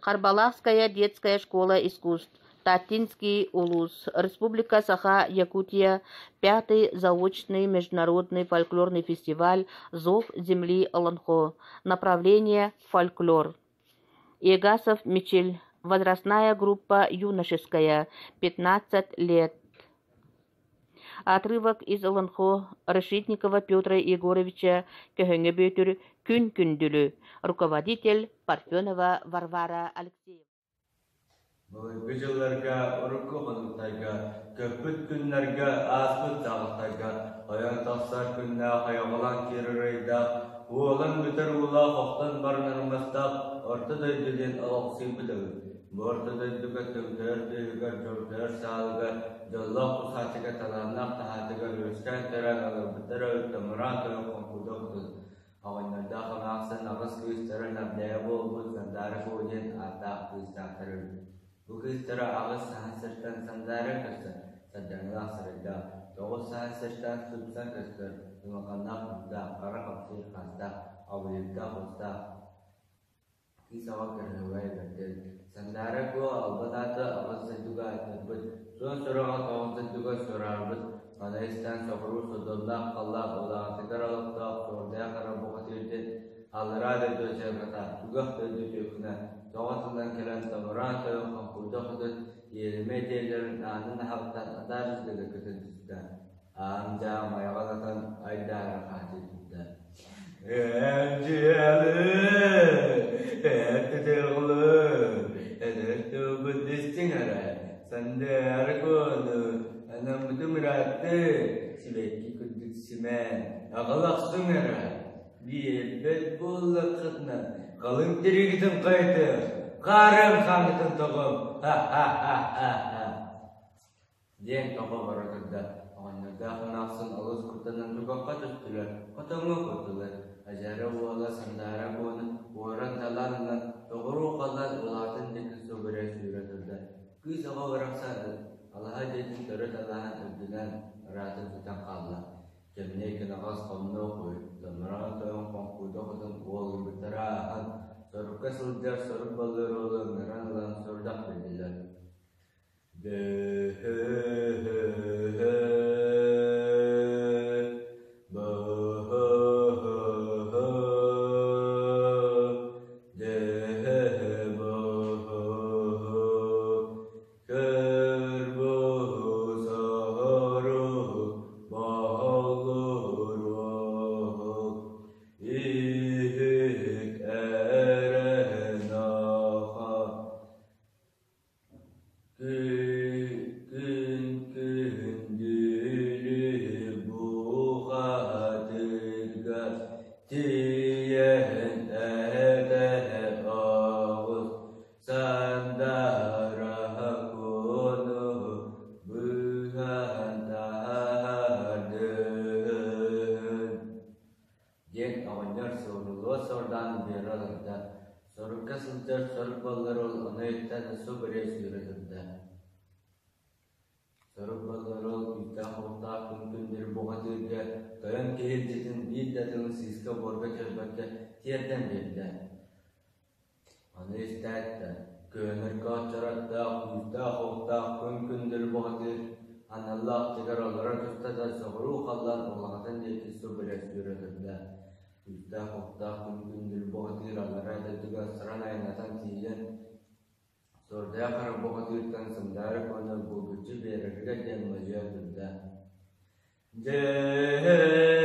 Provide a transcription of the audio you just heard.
Харбалаахская детская школа искусств, Таттинский улус, Республика Саха-Якутия, Пятый заочный международный фольклорный фестиваль «Зов земли Олонхо», направление «Фольклор». Егасов Мичил, возрастная группа юношеская, 15 лет. Отрывок из Олонхо Решетникова Петра Егоровича Көһөҥө Бүөтүр Күн Күндүлү, руководитель Парфенова Варвара Алексеевна. Былыргы дьылларга, урукку хонуктарга, көппүт күннэргэ, ааспыт саҕахтарга ойон тахсар күннээх ойоҕолоон киирэр ыйдаах, уолан бүтэр уулаах охтон баран армастаах Орто дойду диэн олохсуйбут эбит. Бу Орто дойдуга тымтайар тыаһыгар, дьорҕойор саалыгар, дьоллоох кусаачыга талааннаах таһаатыгар үөскээн төрөөн олорбуттар эбит томороон тойон хоҥкуйда хотун. Оҕонньордоох эмээхсин аҕыс кыыстара Нардэйэ буолбут Сандаара Куо диэн ааттаах кыыстаахтар эбит. Бу кыыстара аҕыс саһан сиртэн сандаара көстөр, сардаҥалаах сарайдаах, тоҕус саһан сиртэн сыпсан көстөр, улаханнаах курдаах, хара хапсыыр хаастаах, абыйыктаах устаах, Кыыс аҕа кыраһыабай бэрдэй, Сандаара Куо албан аата аҕыс дойдуга аатырбыт, суон сураҕа тоҕус дойдуга сураарбыт, маны истэн соҕуруу содуллаах халлаах улаҕатыгар олохтоох суордаах эрэ бухатыырдын аллараа дойду дьарҕата, түгэх дойду түөкүнэ тоҕо тыллан кэлэн томороон тойон хоҥкуйда хотун иэримэ дьиэлэрин аанын аһаҕыттан атаарыс гына көтөн түстэ. Аам-дьаам айаҕын атан айдаара хаачыйбыта. Эдьиэлэ, этитиҕлы, эдэр тылбыт истиҥ эрэ, сандаара куону, анаммытым ыраатты, сибэкки курдук симээн, аҕалахсыҥ эрэ, биэрбэт буоллаххытына, халыҥ тиригитин хайытыах, хаарыам хааҥҥытын тоҕуом, ха-ха-ха-ха-ха диэн тоҕо бара турда. Оҕонньордоох эмээхсин олус куттанан тугахха түстүлэр, хотоҥҥо куттулар. Адьара уола Сандаара Куону уоран-талаан ылан, тоҕуруу халлаан улаатын диэки субура сүүрэ турда. Кыыс оҕо барахсан алаһа дьиэтин төрүт алааһын үрдүнэн ыраата сытан хаалла. Кэмниэ кэнэҕэс хомнуох үһү, томороон тойон хоҥкуйда хотун уолуйбуттара ааһан, сорукка сылдьар сорук баллыр уолу ыҥыран ылан сорудах биэрдилэр. Күн күндүлү бухатырга тиийэн этэ оҕус сандара куону быһан таһаардын диэн оҕонньор суоруллуо сордоон биэрэ олордо. Сорукка сылдьар сорук буоллар ол ону иттэн субу эрэ сүүрэ турда. Сорук буоллар ол күүстээх-уохтаах күн күндүр бухатыырга тойон киһи илдьитин биир да тылын сыыска-буорга түһэрбэккэ тиэрдэн биэрдэ. Ону истээт да, көөнөргө оччороттоох, күүстээх-уохтаах күн күндүр бухатыыр аналлаах тигэр олоро түстэ да соҕуруу халлаан улаҕатын диэки субу эрэ сүүрэ турда. Күүстээх-уохтаах күн күндүр бухатыыр аллараа дойдуга саран айаннатан тиийэн, Суордаах хара бухатыыртан сындаары куонар булгуччу биэрэригэр диэн модьуйа турда. Дьэ